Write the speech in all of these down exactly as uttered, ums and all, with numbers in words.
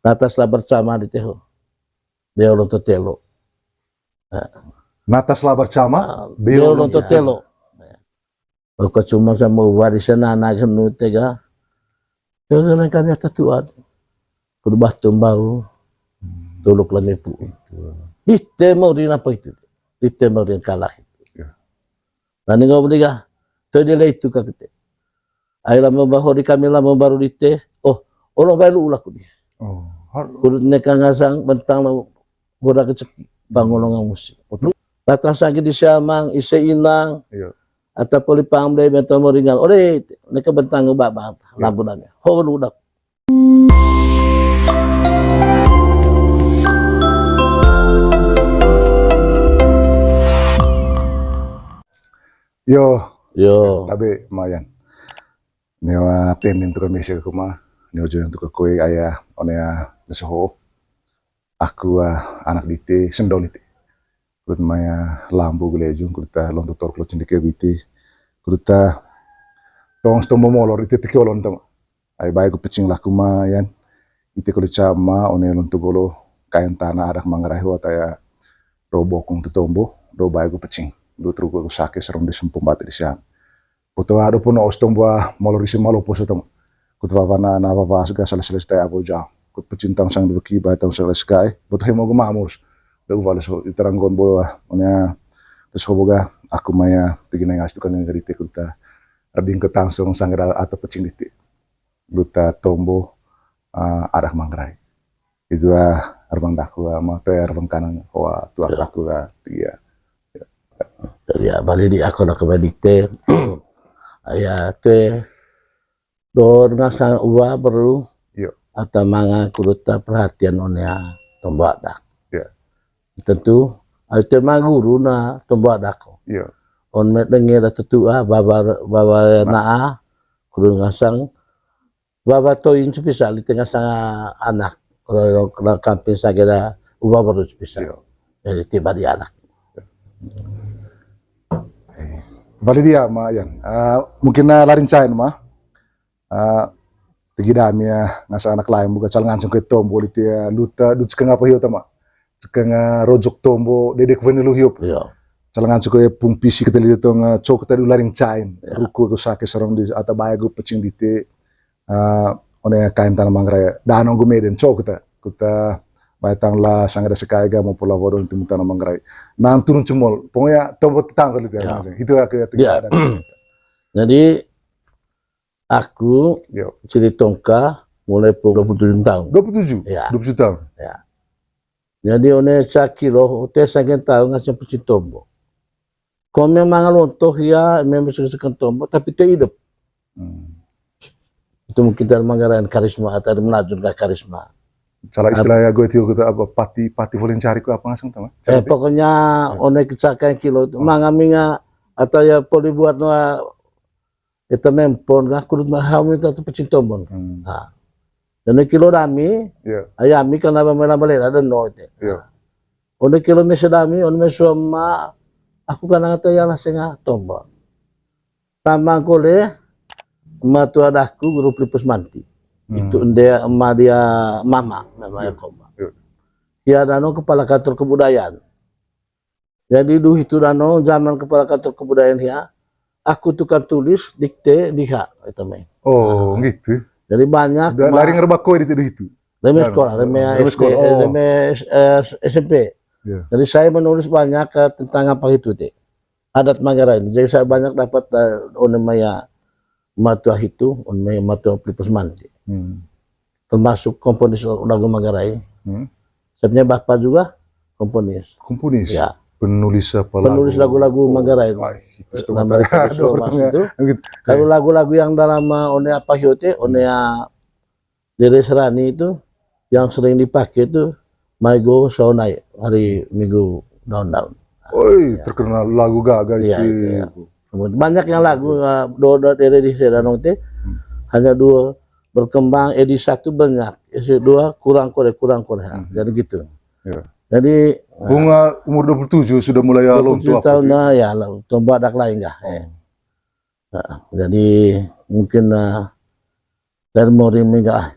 Nataslah bersama di teho. Beo lonto telo. Nataslah bersama, beo lonto telo. Oke, cuma sama warisan anak henu tega. Terus dengan kami atas tuan. Kudu batu bau. Tuluk lami pu. Di temo di napa itu? Di temo di kalah itu. Nani ngau beliga. Tadi lah itu kakete. Ai lama baru di kami lama baru di te. Oh, orang baru ulaku dia. Kudu neka ngasang bentang lo boda keceki bangun lo ngamusi. Datang sagi di siamang ise inang. Ata poli pang dei bentang mau ringal. Ore neka bentang babang lampu danya. Ho lu dak. Yo. Yo. Tabe mayan. Newa tending tuka mese kuma. Newa join tuka kue aya onea nesoho. Aku anak dite sendol ite. Kuduta maya lambu gelejung, kuduta lonto tor kelocin dike witi. Kuduta tong stombo molor ite tiki olon tama. Ai bae ku pecing laku ma yan. Ite kuli cama one lonto golo kain tanah arak manggarai ho ataya do bokong tu tombo do bae ku pecing. Du truku ku sake serong di sempung bate di sian. Kutu ado pono os tombo molor isi malopo so tama. Kutu wawana na wawa sega sales sales tai abo jang. Kut pecing tang sang duki bae tang sales kai. Boto hemo gema amos. Do wales iteranggon bo onya. Terus ko boga aku maya tigi nai ngas tukan ngai garite kuta. Arding ke tangsong sangera ata pecing dite. Luta tombo arak manggarai. Itu ah arbang daku ah ma te arbang kanang hoa tuak daku ah tiga. Jadi ya bali di aku lah kembali te. Ya te dor ngasang ua beru. Ata manga kuduta perhatian onea tombo adak. Tentu ai te ma guru na tombo adak ko. On me denge da tetu ah baba baba na ah kudu ngasang Baba toin cepisa di tengah sanga anak. Kalau kamping sageda uba baru cepisa. Jadi tiba di anak. Bali dia ma yan. Mungkin na larin cain ma. Tegi dami ya ngasa anak lain buka cal nganceng ke tombo di tia luta du cekeng apa hiyo tama. Cekeng rojok tombo dedek veni lu hiyo. Cal nganceng ke pung pisi kita lite tong cok kita du larin cain. Ruku ku sake sarong di ata bae gu pecing dite. One kain tanah manggarai dano gu meden cok kita kuta bae tang la sangada sekai ga mau pola wadon timu tanah manggarai nang turun cemol pokoknya tombo tetangga gitu ya itu aku ya. Jadi aku ciri tongka mulai pukul dua puluh tujuh tahun. Dua puluh tujuh? Ya. Dua puluh tujuh tahun? Ya. Jadi one cakilo hote sangen tahun ngasih pecing tombo. Ko memang lontoh ya memang seken tombo tapi te hidup. Itu mungkin dari manggaran karisma atau melajur gak karisma. Salah istilah ya gue tio kita apa pati pati volunteer ku apa ngaseng tama. Eh pokoknya one kecelakaan kilo itu manga minga atau ya poli buat noa itu mempon gak kudu hau minta tu pecing tombon. Dan kilo dami ayami karena bamela bela ada no itu. One kilo mese dami one mesuama aku kana ngata ya lah senga tombo. Tama kole matua daku guru pelipus manti. Itu ende ema dia mama namanya koma. Ya dano kepala kantor kebudayaan. Jadi du hitu dano zaman kepala kantor kebudayaan hia aku tukang tulis dikte diha itu main. Oh gitu. Jadi banyak. Lari ngerbako di itu. Reme sekolah, reme S D, reme S M P. Jadi saya menulis banyak tentang apa itu te adat Manggarai ini. Jadi saya banyak dapat one maya matua hitu, one maya matua pelipus manti. Termasuk komponis lagu Manggarai. Saya punya bapak juga komponis. Komponis. Ya. Penulis apa lagu? Penulis lagu-lagu Manggarai. Namanya Mas itu. Kalau lagu-lagu yang dalam one apa hiote, one Dede Serani itu yang sering dipakai itu Maigo Saunai hari Minggu daun-daun. Oi, terkenal lagu gaga itu. Banyak yang lagu do do Dede di Sedanong teh hanya dua berkembang edisi satu banyak, edisi dua kurang kore kurang kore. Jadi gitu. Jadi bunga umur dua puluh tujuh sudah mulai lonto tahun ya tombak dak lain ya. Jadi mungkin dari mori mingga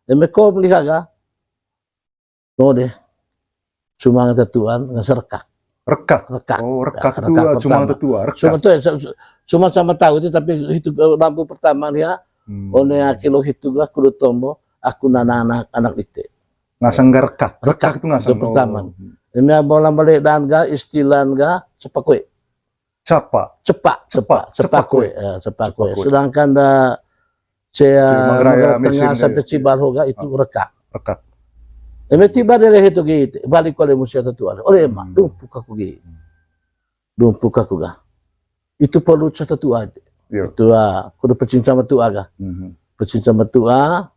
Eme kop liha ga. Tong de. Cumang tatuan, ngasa rekak. Rekak? Rekak. Oh, rekak itu, ah, cumang tatua, rekak. Cuma tuh, ya, sa-, sa-, cuma sama tahu itu, tapi itu, eh, lampu pertama nih ya. Hmm. One aki lo itu ga, kudu tombo, aku nana anak, anak ite. Ngasang ga rekak. Rekak. Rekak itu ngasang. Itu pertama. Oh. Ini abang lamba ledan ga, istilan ga, cepak kue. Capa. Cepak, cepak, cepak kue. Ya, cepak kue. Sedangkan da Cia Manggarai, Manggarai Tengah sampai Cibarho ga itu rekak. Rekak. Eme tiba dari itu gitu, balik oleh musia tatuan. Oleh emak, hmm, dumpuk aku gitu. Dumpuk aku ga. Itu perlu tatuan. Iya. Itu, ah, kudu pecing sama tua ga. Mhm. Pecing sama tua,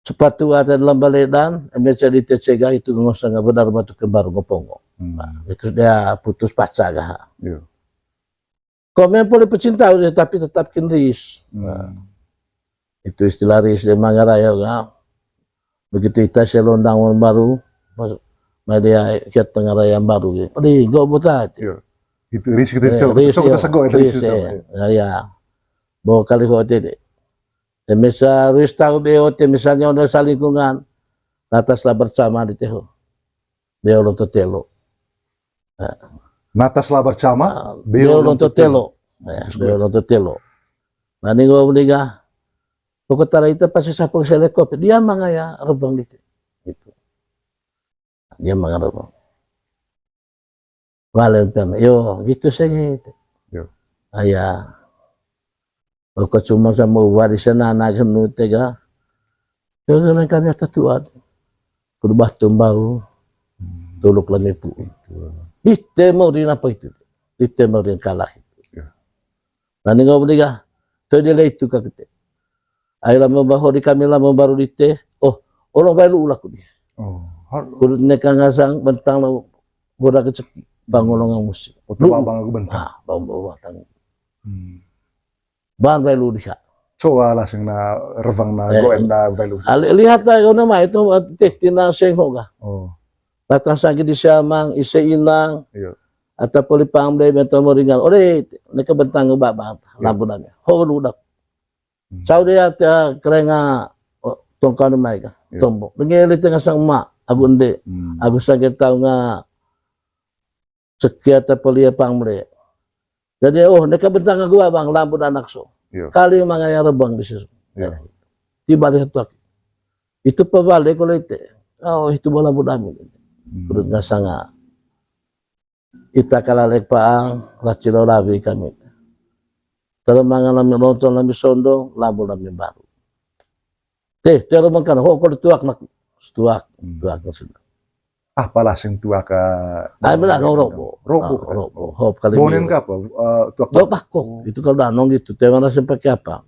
sepatu ada dalam baledan, eme jadi tecega itu ngosang benar batu kembar ngopongo. Hmm. Nah, itu dia putus pacar ga. Iya. Komen boleh pecinta udah, tapi tetap kin ris. Hmm. Nah, itu istilah ris di Manggarai ga. Begitu ita selondang baru, pas media kiat tengah raya baru gitu. Adi, gak buat. Iya. Itu ris kita, eh, coba, ris, coba iya, kita sego itu ris, ris itu. Iya. Nah, ya. Bawa kali hotel deh. Te misa ruis tahu B O T misalnya udah salingkungan, nataslah bersama di teho. B O lonto telo. Nah. Nataslah bersama, ah, B O lonto telo. Nah, terus B O lonto telo. Nah, ini gua beli ga. Pokok tara itu pasti sapu selekop. Dia mangaya rebang gitu. Gitu. Dia mangaya rebang. Valen pem, yo, gitu sih gitu. Yo. Aya. Oko cuma sama uwa di sana anak henu tega. Yo, lain kami tatuan. Kudu batu mbau. Hmm. Tuluk lamipu. Itu. Di temo di napa itu? Di temo di kalah itu. Yo. Nani ngau beli ga? Tuh dia itu ka kete. Ai lama baho di kami lama baru di te. Oh, orang baru ulaku dia. Oh, har- Kudu neka ngasang bentang lo boda keceki. Bang olong musik. Oto babang aku bentang. Ah, bang bawa tang. Hmm. Ban baru dia. Coba lah sing na revang na, eh, goen na baru. Ali-, lihat lah, ono mai itu, eh, teh tina sengho ga. Oh. Datang sagi di siamang, ise inang. Iya. Ata poli pamde bentang mo ringal. Ore, neka bentang babang. Iya. Lampu nanya. Ho lu dak. Hmm. Saudi ata kerenga, oh, tongkang mai ga. Iya. Tombo. Bengeli tengah sang emak, agu ende. Hmm. Agu sagi tau nga sekia ta pelia pang mele. Jadi, oh, neka bentang agu abang, lampu anak so. Iya. Kali mangaya rebang di situ. Iya. Tiba di satu aki. Itu pebalik kalau itu. Oh, itu bola muda. Hmm. Perut ngasanga. Ita kalalek paang, racilo rawi kami. Terus mangan lami lontong lami sondo, lampu lami baru. Teh, teh rumah kan, ho, kalau tuak nak, tuak, hmm, tuak nak sudah. Ah, pala sing tuak, ah, ah, benar, no, robo. Robo, ah, kan? Robo, hop kali. Bonen ini. Ka apa? Eh, tuak bakok. Itu kalau danong gitu, teh mana sing pakai apa?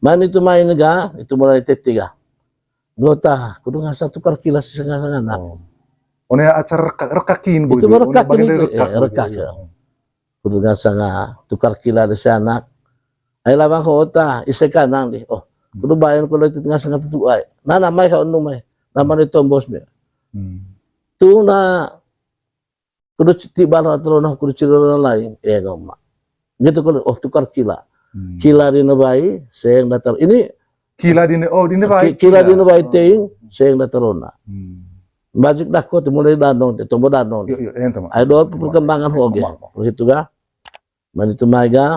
Main itu main ga, itu mulai teh tiga. Gota, kudu ngasang tukar kilas sing ngasang anak. Oh. One acara rekak, rekakin, itu boy, baru one rekakin bagian itu, dari rekak, eh, rekak, boy. Ya. Kudu ngasanga tukar kila di si anak. Ai labang ho ta, ise kanang di. Oh, kudu bayan kudu itu ngasanga tutu ai. Nah, namai ka unu mai. Nama di tombos mi. Hmm. Tu na kudu citi bala terona, kudu ciri lain. Eh, ngoma. Gitu kudu, oh, tukar kila. Hmm. Kila di nebai, seng datar. Ini kila di ne-, oh, di nebai. Ki-, kila di nebai teing, seng datar ona. Hmm. Bajik dako te mulai danong, te tombo danong. Yo, yo, ente, Mak. Ai do perkembangan ho ge. Mak, mak. Begitu ga? Mani tu mai ga.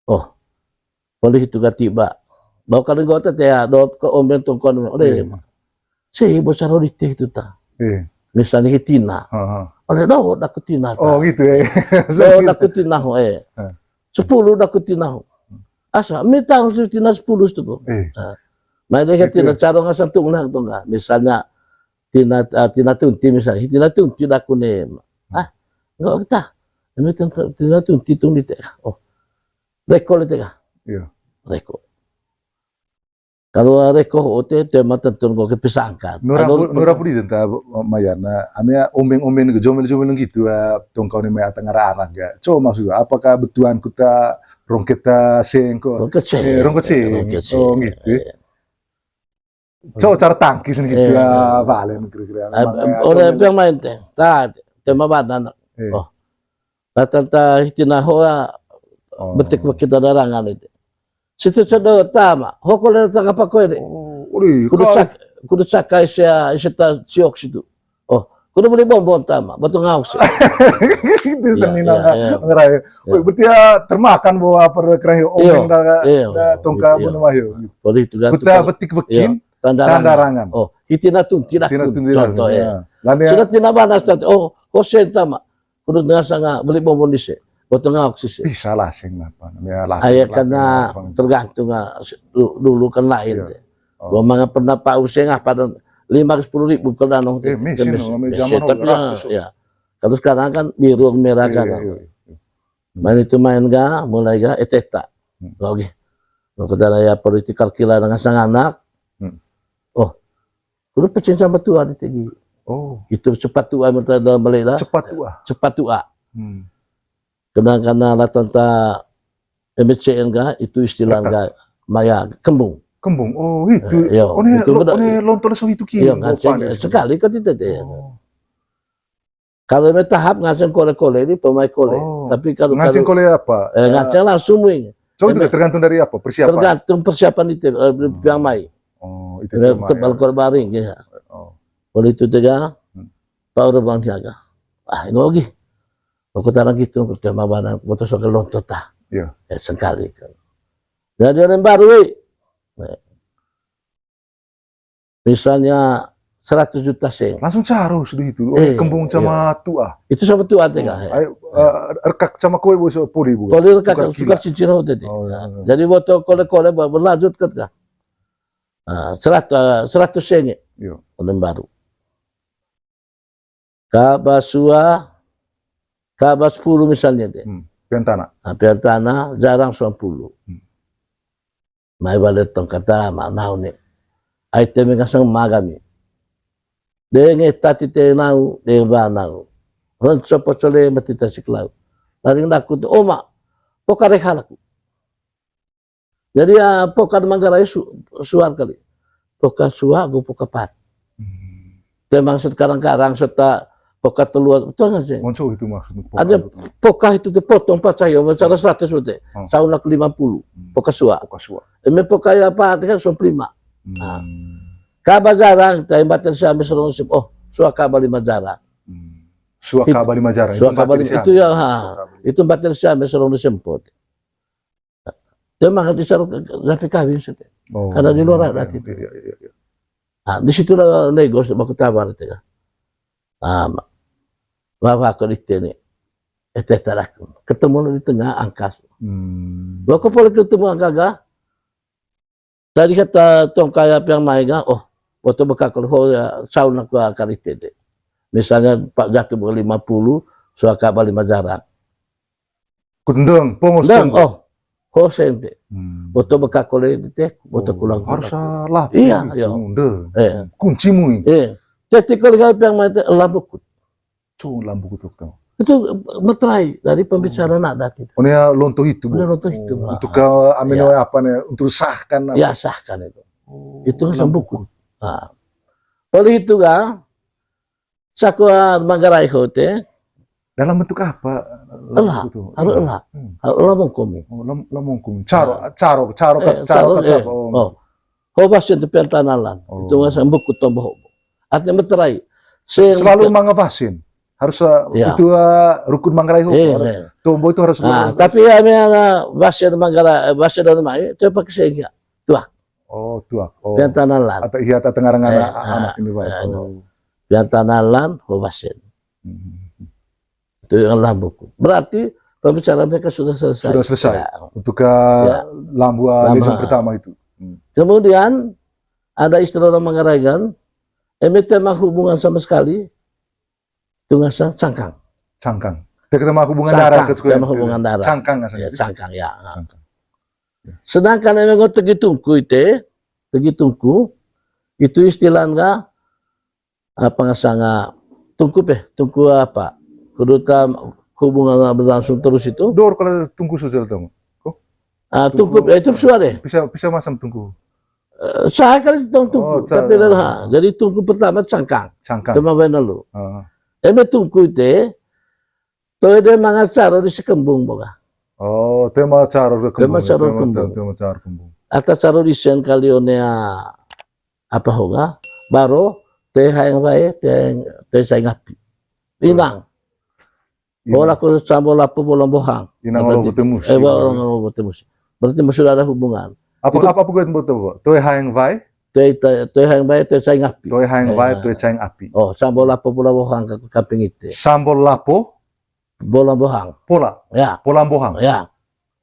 Oh. Polih itu ga tiba. Bawa kali nggo tete ya, dot ko omben tungkon, ode. Iya. Si bocah rodi teh itu ta. Iya. Misalnya hi tina. Heeh. Ode dot daku tina ta. Oh, gitu ya. Dot daku tina ho, eh. Heeh. Sepuluh daku tina ho. Asa, mita si tina sepuluh itu ko. Iya. Nah. Mai deh. Gitu tina ya. Caro ngasang tung nah, tung nah. Misalnya tina, ah, tina tunti misalnya. Hi tina tunti daku ne. Ah, nggo kita. Ini tina, tina tunti tung di teh. Oh. Reko le teh kah? Iya. Reko. Kalau reko ho te, te ma tentun ko ke pisangkan. Nura pu-, nura pudi tenta Mayana, ami ya ombeng-ombeng ke jomel-jomel gitu, ah, tong kau ni mai atang arah-arah ga. Co maksud, apakah betuan kuta rongket, ah, seng ko? Rongket seng. Eh, rongket seng. Rongket seng. Oh, gitu. Iya. Co cara tangkis nih gitu, eh, ya, balen kira-kira. Eh, memang, eh, ya, oleh yang main teh. Ta, tema badan. Eh. Oh. Datang ta hi tina ho ya, oh, betik-betik ada rangan itu. Situ sedo tama, hoko le tang apa ko ini? Oh, uri, kudu kau cak-, kudu cakai sia, sia ta siok situ. Oh, kudu beli bonbon tama, batu ngauk sih. Itu ya, seni ya, nang ya. Ngerai. Ya. Woi, berarti ya termakan bahwa per kerahi omeng da, iya, da tongka gitu, ya. Bunuh wahyu. Kuta betik bekin, iya, tanda rangan. Oh, hi tina tunti daku. Hi tina tunti daku, contoh, ya. Sudah tina banas tante, oh, hosen tama. Kudu tengah sanga beli bonbon dise. Batu ngauk sih. Bisa lah sing apa namanya lah. Aya lah, karena lah, tergantung, ah, du-, dulu kan lain teh. Oh. Gua manga pernah pau seng apa dan lima ke sepuluh ribu ke danau teh. Eh, mesin, mesin. Tapi dua ratus, ya. Kalau sekarang kan biru merah kan. Iya, iya, iya. Main itu main ga, mulai ga, eh, teta. Hmm. Oke. Kalau kita ya political killer dengan sang anak. Hmm. Oh, kudu pecin sama tua di tegi. Oh. Itu cepat tua, menurut dalam balik dah. Cepat tua. Cepat tua. Hmm. Kadang-kadang datang ta M C N ga, itu istilah ga, maya, kembung. Kembung. Oh, itu. Eh, iya, one itu lo-, beda. One lontong so itu ki. Iya, ngaceng, sekali kan tidak deh. Oh. Kalau me tahap ngaceng kole-kole ini pemain kole. Oh. Tapi kalau, ngaceng kalau kole apa? Eh, ngaceng langsung wing. So itu tergantung dari apa? Persiapan? Tergantung persiapan itu, eh, piang mai. Oh, itu piang mai, tebal ya. Kole baring, ya. Oh. Kalau itu tega, hmm, power bang siaga. Ah, ini lagi. Aku tarang gitu, pertama mana, foto soal lontong ta. Iya. Ya, sekali. Jadi orang baru, eh. Misalnya seratus juta seng. Langsung caro sudah itu. Oh, eh, kembung sama tua. Itu sama tua tega, oh, ya. Ayo, eh, rekak sama kue bos poli bu. Poli rekak tukar cincin ho tadi. Oh, iya, iya. Jadi foto kole-kole berlanjut kan. Nah, seratus, eh, seratus seng. Iya. Orang baru. Kaba sua, kaba sepuluh misalnya deh. Hmm. Pian tana. Nah, pian tana, jarang sepuluh. Hmm. Mai bale tong kata ma nau ne. Ai te mengasang magami. Denge tati te nau, de ba nau. Ronco pocole mati tasik lau. Laring daku te, "Oma, poka reha laku." Jadi ya, poka Manggarai su-, suar kali. Poka sua, gu poka pat. Hmm. Te maksud karang-karang serta poka telua, betul nggak sih? Monco itu maksudnya poka. Ada itu. Poka itu dipotong pacayo, cara seratus betul. Hmm. Sauna ke lima puluh. Hmm. Poka sua. Poka sua. Eme poka ya apa, kan suam lima. Hmm. Nah. Kaba jarang, ta batin siame serong sip. Oh, sua kaba lima jarang. Hmm. Sua kaba lima jarang. Sua kaba lima, itu ya, ha. Sua kaba lima. Itu batin siame serong sempot. Dia makan di sarung, tapi kawin sih. Oh, karena di luar adat itu. Iya, iya, iya. Nah, di situlah nego baku tabar itu ya. Ah, ma-, bawa aku di tene. Eh, teh tarak. Ketemu di tengah angkas. Hmm. Lo kok boleh ketemu angkaga? Tadi kata tong kaya piang mai ga, oh, waktu bekakul ho ya, sauna ku akar itu deh. Misalnya Pak Gatu lima puluh, suaka ba lima jarak. Kundeng, pongos ndeng, kundeng. Oh, hosen te. Hmm. Boto beka kole te, boto kulang. Harus salah. Iya, iya. Kundeng. Eh. Kunci mui. Eh. Teti kole kami yang mate lambukut. Cung lambukut tuh. Itu meterai dari pembicaraan adat itu. Oh, ini ya lonto itu, Bu. Ini lonto itu, oh, Pak. Untuk ke amino apa nih? Untuk sahkan apa? Ya, sahkan itu. Oh, itu lambukut. Nah. Oleh itu kan, Sakua Manggarai ho te. Dalam bentuk apa? Ela, harus ela. Hmm. Harus ela mongkomi. Oh, ela, ela mongkomi. Caro, caro, caro, eh, caro, caro, eh, oh. Ho basin te pian tanalan. Oh. Itu ngasang buku tombo ho. Artinya meterai. Selalu manga basin. Harus, eh, itu, eh, rukun Manggarai ho. Iya, harus, iya. Tombo itu harus. Nah, tapi ya, basin Manggarai, eh, basin dan mai, itu pakai sehingga. Tuak. Oh, tuak. Oh. Pian tanalan. Atau iya, atau tengarangan anak ini, Pak. Pian tanalan, ho wasen. Itu yang lambuku. Berarti pembicaraan mereka sudah selesai. Sudah selesai. Ya. Untuk ke lambu, lambu lejong pertama itu. Kemudian ada istilah orang Manggarai kan, eme toe mahubungan sama sekali, tu ngasang cangkang. Cangkang. Toe mahubungan darah, toe mahubungan darah. Cangkang ngasang. Ya, cangkang, ya. Cangkang. Sedangkan eme ngo tegi tungku ite, tegi tungku, itu istilahnya apa ngasang, tungku pe, tungku apa? Kudu ta hubungan berlangsung terus itu. Dor kalau tungku sosial tong. Ah, tungku, itu suara deh. Bisa, bisa masam tungku. Eh, saya kali tong tungku, tapi dah. Jadi tungku pertama cangkang. Cangkang. Tema bena lu. Eme tungku ite, toe de manga caro di sekembung boga. Oh, toe ma caro di sekembung. Toe ma caro kembung. Ata caro di sen kali one apa hoga, baro, toe haeng wae, toe, toe saing api. Inang. Bola ko sambo lapo bola bohang. Inang bola bote musi. Eh, bola bote musi. Berarti masih ada hubungan. Apa, apa, apa gue bote bola? Toe haeng wae? Toe, toe haeng wae, toe saing api. Toe haeng wae, toe saing api. Oh, sambo lapo bola bohang ka kamping ite. Sambo lapo? Bola bohang. Pola? Ya. Pola bohang? Ya.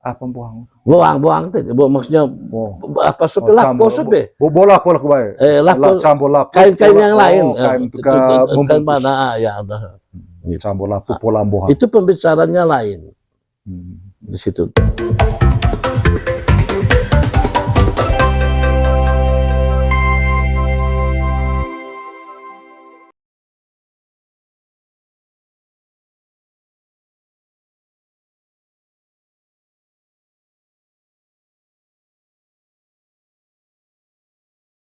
Apa bohang? Bohang, bohang teh, bo-, maksudnya apa sope, lapo sope. Bo-, bola, pola kubai. Eh, lapo. Sambo lapo, kain-kain yang lain. Kain untuk kain mana, ah, ya, udah. Sambo lapo, pola bohang. Itu pembicaraannya lain. Di situ.